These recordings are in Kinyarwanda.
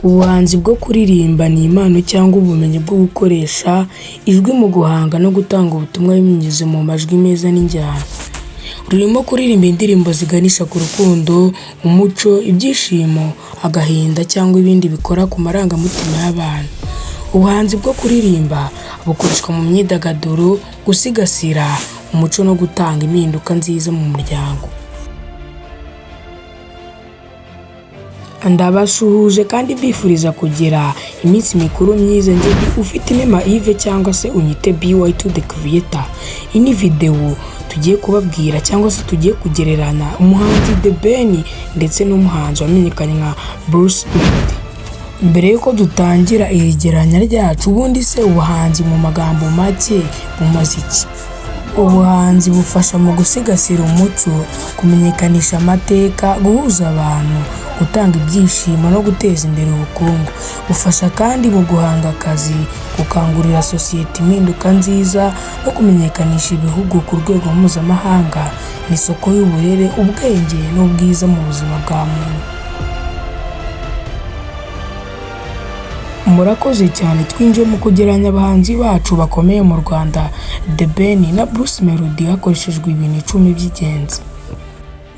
Ubuhanzi bwo kuririmba ni impano cyangwa ubumenyi bwo gukoresha ijwi mu guhanga no gutanga ubutumwa binyuze mu majwi meza n'injyana. Rurimo kuririmba indirimbo ziganisha ku rukundo, umuco, ibyishimo, agahinda cyangwa ibindi bikora ku marangamutima y'abantu. Ubuhanzi bwo kuririmba bukoreshwa mu myidagaduro, gusigasira umuco no gutanga impinduka nziza mu muryango. Ndabasuhuje kandi mbifuriza kugira iminsi mikuru myiza. Njye ndi Ufitinema Yves cyangwa se unyite BY2 the creator. Iyi ni videwo tugiye kubabwira cyangwa se tugiye kugereranya umuhanzi The Ben ndetse n'umuhanzi wamenyekanye nka Bruce Melodie. Mbere y'uko dutangira iri gereranya ryacu, ubundi se ubuhanzi mu magambo make bumaze iki? Ubuhanzi bufasha mu gusigasira umuco, kumenyekanisha amateka, guhuza abantu, gutanga ibyishimo no guteza imbere ubukungu. Bufasha kandi mu guhanga akazi, gukangurira sosiyete impinduka nziza no kumenyekanisha ibihugu ku rwego mpuzamahanga. Ni isoko y'uburere, ubwenge n'ubwiza mu buzima bwa muntu. Murakoze cyane. Twinjiye mu kugereranya abahanzi bacu bakomeye mu Rwanda, The Ben na Bruce Melodie, hakoreshejwe ibintu 10 by'ingenzi.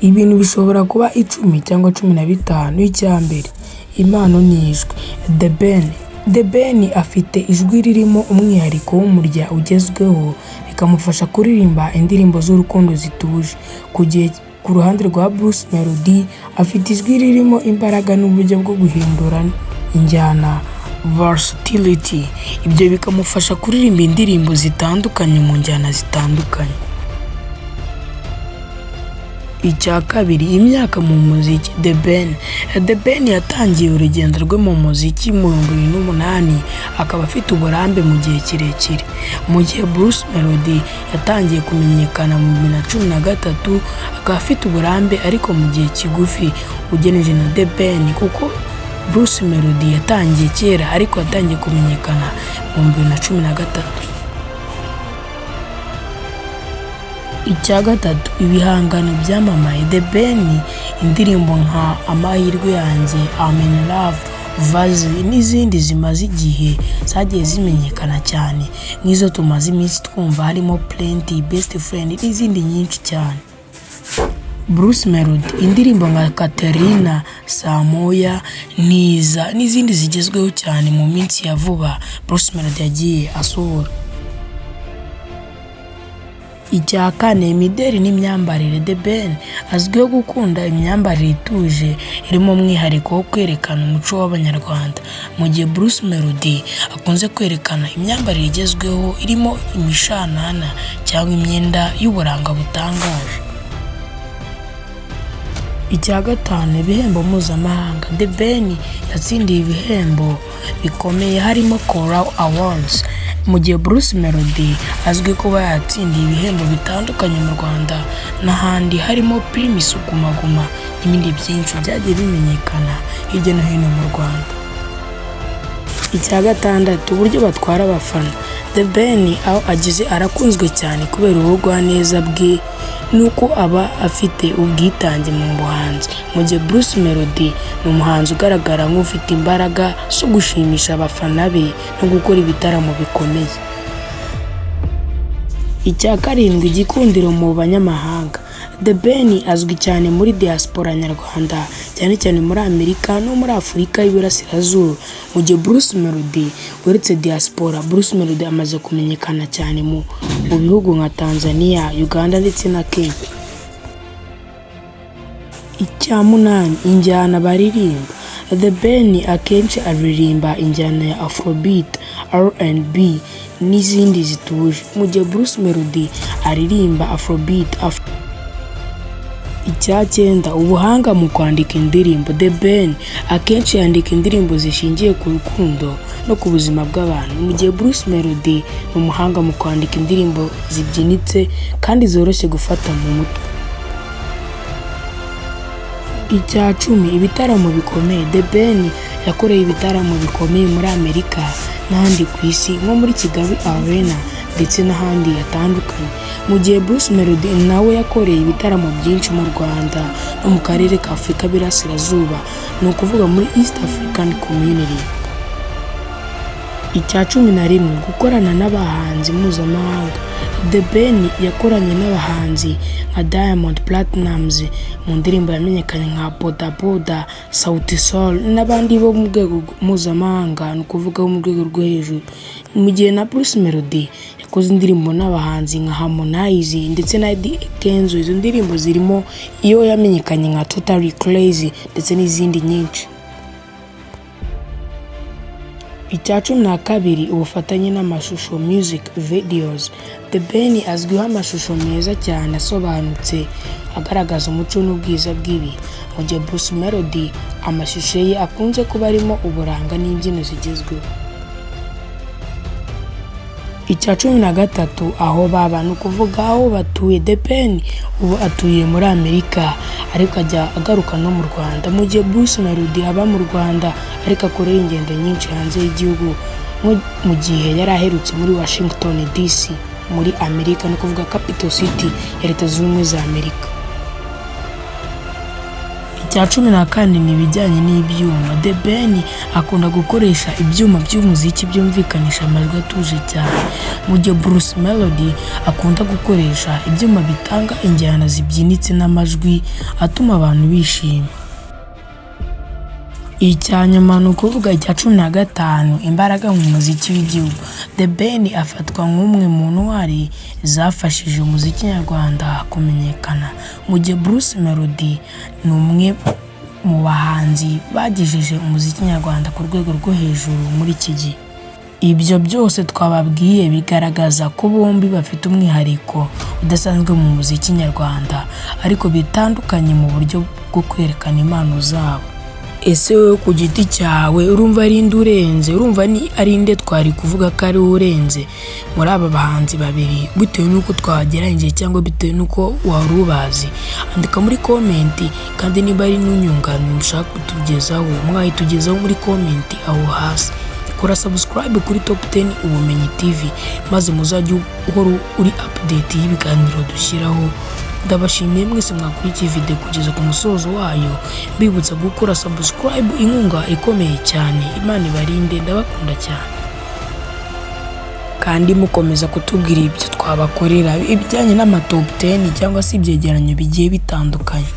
Ibintu bishobora kuba 10 cyangwa 15. Icya mbere, impano n'ijwi. The Ben. The Ben afite ijwi ririmo umwihariko w'umurya ugezweho, bikamufasha kuririmba indirimbo z'urukundo zituje. Ku ruhande rwa Bruce Melodie, afite ijwi ririmo imbaraga n'uburyo bwo guhindura injyana, versatility. Ibyo bikamufasha kuririmba indirimbo zitandukanye mu njyana zitandukanye. Icya kabiri, imyaka mu muziki. The Ben. The Ben yatangiye urugendo rwe mu muziki mu 2008, akaba afite uburambe mu gihe kirekire. Mu gihe Bruce Melodie yatangiye kumenyekana mu 2013, akaba afite uburambe ariko mu gihe kigufi ugereranyije na The Ben, kuko Bruce Melodie yatangiye kera ariko yatangiye kumenyekana mu 2013. Icya gatatu, ibihangano byamamaye. The Ben, indirimbo nka Amahirwe Yanjye, I'm in Love, Vazi n'izindi zimaze igihe zagiye zimenyekana cyane, nk'izo tumaze iminsi twumva harimo Plenty, Best Friend n'izindi nyinshi cyane. Bruce Melodie, indirimbo nka Katerina, Saa Moya, Ntiza n'izindi zigezweho cyane mu minsi ya vuba Bruce Melodie yagiye asohora. Icya kane, imideli n'imyambarire. The Ben azwiho gukunda imyambarire ituje irimo umwihariko wo kwerekana umuco w'Abanyarwanda, mu gihe Bruce Melodie akunze kwerekana imyambarire igezweho irimo imishanana cyangwa imyenda y'uburanga butangaje. Icya gatanu, ibihembo mpuzamahanga. The Ben yatsindiye ibihembo bikomeye harimo Kora Awards, mu gihe Bruce Melodie azwi kuba yatsindiye ibihembo bitandukanye mu Rwanda n'ahandi harimo Primus Guma Guma n'ibindi byinshi byagiye bimenyekana hirya no hino mu Rwanda. Icya gatandatu, uburyo batwara abafana. The Ben aho ageze arakunzwe cyane kubera ubugwaneza bwe n'uko aba afite ubwitange mu buhanzi, mu gihe Bruce Melodie ni umuhanzi ugaragara nk'ufite imbaraga zo gushimisha abafana be no gukora ibitaramo bikomeye. Icya karindwi, igikundiro mu banyamahanga. The Ben azwi cyane muri diaspora nyarwanda, cyane cyane muri Amerika no muri Afurika y'Iburasirazuba, mu gihe Bruce Melodie uretse diaspora, Bruce Melodie amaze kumenyekana cyane mu bihugu nka Tanzania, Uganda ndetse na Kenya. Icya munani, injyana baririmba. The Ben akenshi aririmba injyana ya Afrobeat, R&B n'izindi zituje, mu gihe Bruce Melodie aririmba Afrobeat. Icya cyenda, ubuhanga mu kwandika indirimbo. The Ben akenshi yandika indirimbo zishingiye ku rukundo no ku buzima bw'abantu, mu gihe Bruce Melodie ni umuhanga mu kwandika indirimbo zibyinitse kandi zoroshye gufata mu mutwe. Icya 10, ibitaramo bikomeye. The Ben Yakoreye ibitaramo bikomeye muri Amerika n'ahandi ku isi, nko muri Kigali Arena ndetse n'ahandi hatandukanye, mu gihe Bruce Melody nawe yakoreye ibitaramo byinshi mu Rwanda no mu karere ka Afurika y'Iburasirazuba, ni ukuvuga muri East African Community. Icya 11, gukorana n'abahanzi mpuzamahanga. The Ben yakoranye n'abahanzi nka Diamond Platnumz mu ndirimbo yamenyekanye nka Boda Boda, Sauti Sol n'abandi bo mu rwego mpuzamahanga, ni ukuvuga bo mu rwego rwo hejuru, mu gihe na Bruce Melody yakoze indirimbo n'abahanzi nka Harmonize ndetse na Eddy Kenzo. Izo ndirimbo zirimo iyo yamenyekanye nka Totally Crazy ndetse n'izindi nyinshi. Icya 12, ubufatanye n'amashusho, music videos. The Ben azwiho amashusho meza cyane asobanutse, agaragaza umuco n'ubwiza bw'ibi, mu gihe Bruce Melody amashusho ye akunze kuba arimo uburanga n'imbyino zigezweho. Icya 13, aho baba, ni ukuvuga aho batuye. The Ben ubu atuye muri Amerika, ariko ajya agaruka no mu Rwanda, mu gihe Bruce Melody aba mu Rwanda ariko akorera ingendo nyinshi hanze y'igihugu, nko mu gihe yari aherutse muri Washington DC muri Amerika, ni ukuvuga Capital City ya Leta Zunze Ubumwe za Amerika. Icya 14 ni ibijyanye n'ibyuma. The Ben akunda gukoresha ibyuma by'umuziki byumvikanisha amajwi atuje cyane, mu gihe Bruce Melody akunda gukoresha ibyuma bitanga injyana zibyinitse n'amajwi atuma abantu bishima. Icya nyuma, ni ukuvuga icya 15, imbaraga mu muziki w'igihugu. The Ben afatwa nk'umwe mu ntwari zafashije umuziki nyarwanda kumenyekana, mu gihe Bruce Melody ni umwe mu bahanzi bagejeje umuziki nyarwanda ku rwego rwo hejuru muri iki gihe. Ibyo byose twababwiye bigaragaza ko bombi bafite umwihariko udasanzwe mu muziki nyarwanda, ariko bitandukanye mu buryo bwo kwerekana impano zabo. Ese wowe ku giti cyawe urumva ari nde urenze? Urumva ni ari nde twari kuvuga ko ari we urenze muri aba bahanzi babiri, bitewe n'uko twabagereranyije cyangwa bitewe n'uko wari ubazi? Andika muri comment, kandi niba ari n'inyunganizi mushaka kutugezaho, mwayitugezaho muri comment aho hasi. Kora subscribe kuri Top 10 Ubumenyi TV, maze muzajye uhora uri update y'ibiganiro dushyiraho. Ndabashimiye mwese mwakurikiye video kugeza ku musozo wayo, mbibutsa gukora subscribe, inkunga ikomeye cyane. Imana ibarinde, ndabakunda cyane, kandi mukomeza kutubwira ibyo twabakorera, ibijyanye n'ama top 10 cyangwa se ibyegeranyo bigiye bitandukanye.